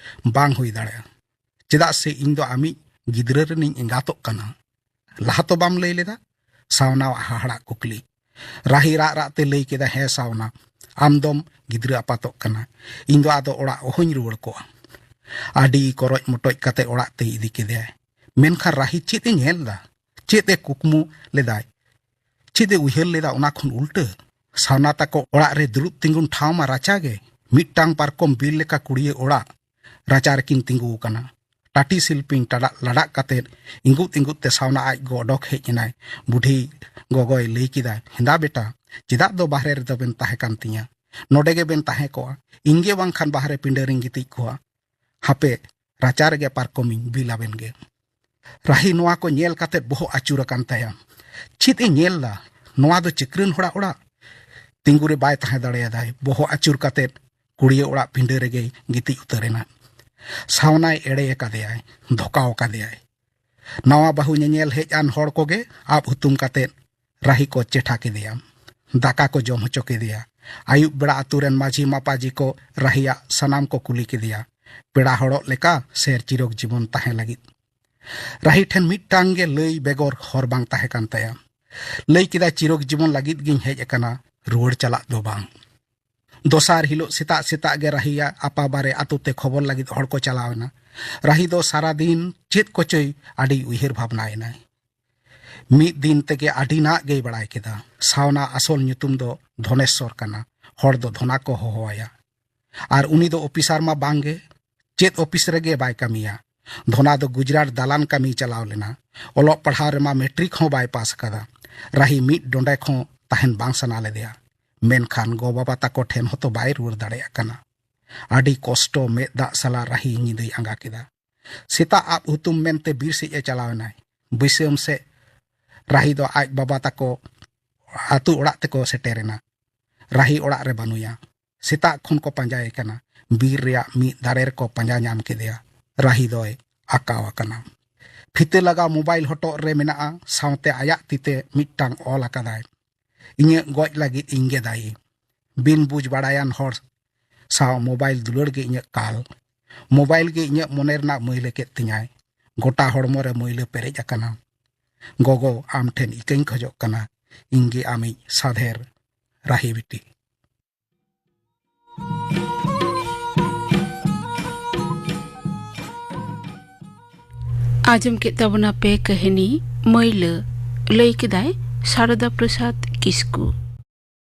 "ᱵᱟᱝ ᱦᱩᱭ ᱫᱟᱲᱮᱭᱟᱜᱼᱟ, ᱪᱮᱫᱟᱜ ᱥᱮ ᱤᱧ ᱫᱚ ᱟᱢᱤᱡ ᱜᱤᱫᱽᱨᱟᱹ ᱨᱮᱱᱤᱧ ᱮᱸᱜᱟᱛᱚᱜ ᱠᱟᱱᱟ᱾ ᱞᱟᱦᱟ ᱛᱚ ᱵᱟᱢ ᱞᱟᱹᱭ ᱞᱮᱫᱟ?" ᱥᱟᱣᱱᱟᱣᱟᱜ ᱦᱟᱦᱟᱲᱟᱜ ᱠᱩᱠᱞᱤ᱾ ᱨᱟᱦᱤ ᱨᱟᱜ ᱨᱟᱜ ᱛᱮ ᱞᱟᱹᱭ ᱠᱮᱫᱟ, "ᱦᱮᱸ ᱥᱟᱣᱱᱟ, ᱟᱢ ᱫᱚᱢ ᱜᱤᱫᱽᱨᱟᱹ ᱟᱯᱟᱛᱚᱜ ᱠᱟᱱᱟ᱾ ᱤᱧ ᱫᱚ ᱟᱫᱚ ᱚᱲᱟᱜ ᱚᱦᱚᱧ ᱨᱩᱣᱟᱹᱲ ᱠᱚᱜᱼᱟ᱾" ᱟᱹᱰᱤ ᱠᱚᱨᱚᱡ ᱢᱚᱴᱚᱡ ᱠᱟᱛᱮ ᱚᱲᱟᱜ ᱛᱮᱭ ᱤᱫᱤ ᱠᱮᱫᱮᱭᱟᱭ᱾ ᱢᱮᱱᱠᱷᱟᱱ ᱨᱟᱦᱤ ᱪᱮᱫ ᱮ ᱧᱮᱞ ᱮᱫᱟ? ᱪᱮᱫ ᱮ ᱠᱩᱠᱢᱩ ᱞᱮᱫᱟᱭ? ᱪᱮᱫ ᱮ ᱩᱭᱦᱟᱹᱨ ᱞᱮᱫᱟ ᱚᱱᱟ ᱠᱷᱚᱱ ᱩᱞᱴᱟᱹ? ᱥᱟᱣᱱᱟ ᱛᱟᱠᱚ ᱚᱲᱟᱜ ᱨᱮ ᱫᱩᱲᱩᱵ ᱛᱤᱸᱜᱩᱱ ᱴᱷᱟᱶ ᱢᱟ ᱨᱟᱪᱟ ᱜᱮ᱾ ᱢᱤᱫᱴᱟᱝ ᱯᱟᱨᱠᱚᱢ ᱵᱤᱞ ᱞᱮᱠᱟ ᱠᱩᱲᱤᱭᱟᱹ ᱚᱲᱟᱜ ᱨᱟᱪᱟ ᱨᱮᱠᱤᱱ ᱛᱤᱸᱜᱩ ᱟᱠᱟᱱᱟ᱾ ᱴᱟᱹᱴᱤ ᱥᱤᱞᱯᱤᱧ ᱴᱟᱰᱟᱜ ᱞᱟᱰᱟᱜ ᱠᱟᱛᱮᱫ ᱤᱸᱜᱩᱫ ᱤᱸᱜᱩᱫ ᱛᱮ ᱥᱟᱣᱱᱟ ᱟᱡ ᱜᱚ ᱚᱰᱚᱠ ᱦᱮᱡ ᱮᱱᱟᱭ᱾ ᱵᱩᱰᱷᱤ ᱜᱚᱜᱚᱭ ᱞᱟᱹᱭ ᱠᱮᱫᱟ, "ᱦᱮᱸᱫᱟ ᱵᱮᱴᱟ, ᱪᱮᱫᱟᱜ ᱫᱚ ᱵᱟᱦᱨᱮ ᱨᱮᱫᱚ ᱵᱮᱱ ᱛᱟᱦᱮᱸ ᱠᱟᱱ ᱛᱤᱧᱟ? ᱱᱚᱰᱮ ᱜᱮ ᱵᱮᱱ ᱛᱟᱦᱮᱸ ᱠᱚᱜᱼᱟ᱾ ᱤᱧ ᱜᱮ ᱵᱟᱝᱠᱷᱟᱱ ᱵᱟᱦᱨᱮ ᱯᱤᱸᱰᱟᱹ ᱨᱤᱧ ᱜᱤᱛᱤᱡ ᱠᱚᱜᱼᱟ᱾ ᱦᱟᱯᱮ, ᱨᱟᱪᱟ ᱨᱮᱜᱮ ᱯᱟᱨᱠᱚᱢᱤᱧ ᱵᱤᱞ ᱟᱵᱮᱱ ᱜᱮ᱾" ᱨᱟᱦᱤ ᱱᱚᱣᱟ ᱠᱚ ᱧᱮᱞ ᱠᱟᱛᱮᱫ ᱵᱚᱦᱚᱜ ᱟᱹᱪᱩᱨ ᱟᱠᱟᱱ ᱛᱟᱭᱟ᱾ ᱪᱮᱫ ᱮ ᱧᱮᱞ ᱫᱟ? ᱱᱚᱣᱟ ᱫᱚ ᱪᱟᱹᱠᱨᱟᱹᱱ ᱦᱚᱲᱟᱜ ᱚᱲᱟᱜ᱾ ᱛᱤᱸᱜᱩ ᱨᱮ ᱵᱟᱭ ᱛᱟᱦᱮᱸ ᱫᱟᱲᱮᱭᱟᱫᱟᱭ᱾ ᱵᱚᱦᱚᱜ ᱟᱹᱪᱩᱨ ᱠᱟᱛᱮᱫ ᱠᱩᱲᱤᱭᱟᱹ ᱚᱲᱟᱜ ᱯᱤᱸᱰᱟᱹ ᱨᱮᱜᱮᱭ ᱜᱤᱛᱤᱡ ᱩᱛᱟᱹᱨ ᱮᱱᱟ᱾ ᱥᱟᱣᱱᱟᱭ ᱮᱲᱮ ᱟᱠᱟᱫᱮᱭᱟᱭ, ᱫᱷᱚᱠᱟᱣ ᱟᱠᱟᱫᱮᱭᱟᱭ᱾ ᱱᱟᱣᱟ ᱵᱟᱹᱦᱩ ᱧᱮᱧᱮᱞ ᱦᱮᱡ ᱟᱱ ᱦᱚᱲ ᱠᱚᱜᱮ ᱟᱵ ᱦᱩᱛᱩᱢ ᱠᱟᱛᱮᱫ ᱨᱟᱦᱤ ᱠᱚ ᱪᱮᱴᱷᱟ ᱠᱮᱫᱮᱭᱟ᱾ ᱫᱟᱠᱟ ᱠᱚ ᱡᱚᱢ ᱦᱚᱪᱚ ᱠᱮᱫᱮᱭᱟ᱾ ᱟᱹᱭᱩᱵ ᱵᱮᱲᱟ ᱟᱹᱛᱩ ᱨᱮᱱ ᱢᱟᱹᱡᱷᱤ ᱢᱟᱯᱟᱡᱤ ᱠᱚ ᱨᱟᱦᱤᱭᱟᱜ ᱥᱟᱱᱟᱢ ᱠᱚ ᱠᱩᱞᱤ ᱠᱮᱫᱮᱭᱟ, ᱯᱮᱲᱟ ᱦᱚᱲᱚᱜ ᱞᱮᱠᱟ ᱥᱮ ᱪᱤᱨᱚᱠ ᱡᱤᱵᱚᱱ ᱛᱟᱦᱮᱸ ᱞᱟᱹᱜᱤᱫ᱾ ᱨᱟᱦᱤ ᱴᱷᱮᱱ ᱢᱤᱫᱴᱟᱝ ᱜᱮ ᱞᱟᱹᱭ ᱵᱮᱜᱚᱨ ᱦᱚᱨ ᱵᱟᱝ ᱛᱟᱦᱮᱸ ᱠᱟᱱ ᱛᱟᱭᱟ᱾ ᱞᱟᱹᱭ ᱠᱮᱫᱟᱭ, "ᱪᱤᱨᱚᱠ ᱡᱤᱵᱚᱱ ᱞᱟᱹᱜᱤᱫ ᱜᱤᱧ ᱦᱮᱡ ᱟᱠᱟᱱᱟ, ᱨᱩᱣᱟᱹᱲ ᱪᱟᱞᱟᱜ ᱫᱚ ᱵᱟᱝ᱾" ᱫᱚᱥᱟᱨ ᱦᱤᱞᱳᱜ ᱥᱮᱛᱟᱜ ᱥᱮᱛᱟᱜ ᱜᱮ ᱨᱟᱦᱤᱭᱟᱜ ᱟᱯᱟ ᱵᱟᱨᱮ ᱟᱛᱳ ᱛᱮ ᱠᱷᱚᱵᱚᱨ ᱞᱟᱹᱜᱤᱫ ᱦᱚᱲ ᱠᱚ ᱪᱟᱞᱟᱣ ᱮᱱᱟ᱾ ᱨᱟᱦᱤ ᱫᱚ ᱥᱟᱨᱟ ᱫᱤᱱ ᱪᱮᱫ ᱠᱚᱪᱚᱭ ᱟᱹᱰᱤ ᱩᱭᱦᱟᱹᱨ ᱵᱷᱟᱵᱽᱱᱟ ᱮᱱᱟᱭ᱾ ᱢᱤᱫ ᱫᱤᱱ ᱛᱮᱜᱮ ᱟᱹᱰᱤ ᱱᱟᱜ ᱜᱮᱭ ᱵᱟᱲᱟᱭ ᱠᱮᱫᱟ᱾ ᱥᱟᱣᱱᱟ ᱟᱥᱚᱞ ᱧᱩᱛᱩᱢ ᱫᱚ ᱫᱷᱚᱱᱮᱥᱥᱚᱨ ᱠᱟᱱᱟ᱾ ᱦᱚᱲ ᱫᱚ ᱫᱷᱚᱱᱟ ᱠᱚ ᱦᱚᱦᱚᱣᱟᱭᱟ᱾ ᱟᱨ ᱩᱱᱤ ᱫᱚ ᱚᱯᱷᱤᱥᱟᱨ ᱢᱟ ᱵᱟᱝ ᱜᱮ, ᱪᱮᱫ ᱚᱯᱷᱤᱥ ᱨᱮᱜᱮ ᱵᱟᱭ ᱠᱟᱹᱢᱤᱭᱟ᱾ ᱫᱷᱚᱱᱟ ᱫᱚ ᱜᱩᱡᱽᱨᱟᱴ ᱫᱟᱞᱟᱱ ᱠᱟᱹᱢᱤᱭ ᱪᱟᱞᱟᱣ ᱞᱮᱱᱟ᱾ ᱚᱞᱚᱜ ᱯᱟᱲᱦᱟᱣ ᱨᱮᱢᱟ ᱢᱮᱴᱨᱤᱠ ᱦᱚᱸ ᱵᱟᱭ ᱯᱟᱥ ᱟᱠᱟᱫᱟ᱾ ᱨᱟᱦᱤ ᱢᱤᱫ ᱰᱚᱸᱰᱮᱠ ᱦᱚᱸ ᱛᱟᱦᱮᱱ ᱵᱟᱝ ᱥᱟᱱᱟ ᱞᱮᱫᱮᱭᱟ᱾ ᱢᱮᱱᱠᱷᱟᱱ ᱜᱚ ᱵᱟᱵᱟ ᱛᱟᱠᱚ ᱴᱷᱮᱱ ᱦᱚᱸᱛᱚ ᱵᱟᱭ ᱨᱩᱣᱟᱹᱲ ᱫᱟᱲᱮᱭᱟᱜ ᱠᱟᱱᱟ᱾ ᱟᱹᱰᱤ ᱠᱚᱥᱴᱚ ᱢᱮᱫ ᱫᱟᱜ ᱥᱟᱞᱟ ᱨᱟᱦᱤ ᱧᱤᱫᱟᱹᱭ ᱟᱸᱜᱟ ᱠᱮᱫᱟ᱾ ᱥᱮᱛᱟᱜ ᱟᱵ ᱦᱩᱛᱩᱢ ᱢᱮᱱᱛᱮ ᱵᱤᱨ ᱥᱮᱫ ᱮ ᱪᱟᱞᱟᱣ ᱮᱱᱟᱭ᱾ ᱵᱟᱹᱭᱥᱟᱹᱢ ᱥᱮᱫ ᱨᱟᱦᱤ ᱫᱚ ᱟᱡ ᱵᱟᱵᱟ ᱛᱟᱠᱚ ᱟᱹᱛᱩ ᱚᱲᱟᱜ ᱛᱮᱠᱚ ᱥᱮᱴᱮᱨ ᱮᱱᱟ᱾ ᱨᱟᱦᱤ ᱚᱲᱟᱜ ᱨᱮ ᱵᱟᱹᱱᱩᱭᱟ᱾ ᱥᱮᱛᱟᱜ ᱠᱷᱚᱱ ᱠᱚ ᱯᱟᱸᱡᱟᱭᱮ ᱠᱟᱱᱟ᱾ ᱵᱤᱨ ᱨᱮᱭᱟᱜ ᱢᱤᱫ ᱫᱟᱨᱮ ᱨᱮᱠᱚ ᱯᱟᱸᱡᱟ ᱧᱟᱢ ᱠᱮᱫᱮᱭᱟ᱾ ᱨᱟᱦᱤ ᱫᱚᱭ ᱟᱠᱟᱣ ᱟᱠᱟᱱᱟ᱾ ᱯᱷᱤᱛᱟᱹ ᱞᱟᱜᱟᱣ ᱢᱳᱵᱟᱭᱤᱞ ᱦᱚᱴᱚᱜ ᱨᱮ ᱢᱮᱱᱟᱜᱼᱟ, ᱥᱟᱶᱛᱮ ᱟᱭᱟᱜ ᱛᱤᱛᱮ ᱢᱤᱫᱴᱟᱝ ᱚᱞ ᱟᱠᱟᱫᱟᱭ, "ᱤᱧᱟᱹᱜ ᱜᱚᱡ ᱞᱟᱹᱜᱤᱫ ᱤᱧ ᱜᱮ ᱫᱟᱭᱤ᱾" ᱵᱤᱱ ᱵᱩᱡᱽ ᱵᱟᱲᱟᱭᱟᱱ ᱦᱚᱲ ᱥᱟᱶ ᱢᱳᱵᱟᱭᱤᱞ ᱫᱩᱞᱟᱹᱲ ᱜᱮ ᱤᱧᱟᱹᱜ ᱠᱟᱞ᱾ ᱢᱳᱵᱟᱭᱤᱞ ᱜᱮ ᱤᱧᱟᱹᱜ ᱢᱚᱱᱮ ᱨᱮᱱᱟᱜ ᱢᱟᱹᱭᱞᱟᱹ ᱠᱮᱫ ᱛᱤᱧᱟᱭ᱾ ᱜᱚᱴᱟ ᱦᱚᱲᱢᱚ ᱨᱮ ᱢᱟᱹᱭᱞᱟᱹ ᱯᱮᱨᱮᱡ ᱟᱠᱟᱱᱟ᱾ ᱜᱚᱜᱚ, ᱟᱢ ᱴᱷᱮᱱ ᱤᱠᱟᱹᱧ ᱠᱷᱚᱡᱚᱜ ᱠᱟᱱᱟ᱾ ᱤᱧ ᱜᱮ ᱟᱢᱤᱡ ᱥᱟᱫᱷᱮᱨ ᱨᱟᱦᱤ ᱵᱤᱴᱤ᱾ ᱟᱸᱡᱚᱢ ᱠᱮᱫ ᱛᱟᱵᱚᱱᱟ ᱯᱮ ᱠᱟᱹᱦᱱᱤ ᱢᱟᱹᱭᱞᱟᱹ᱾ ᱞᱟᱹᱭ ᱠᱮᱫᱟᱭ ᱥᱟᱨᱚᱫᱟ ᱯᱨᱚᱥᱟᱫᱽ ᱠᱤᱥᱠᱩ᱾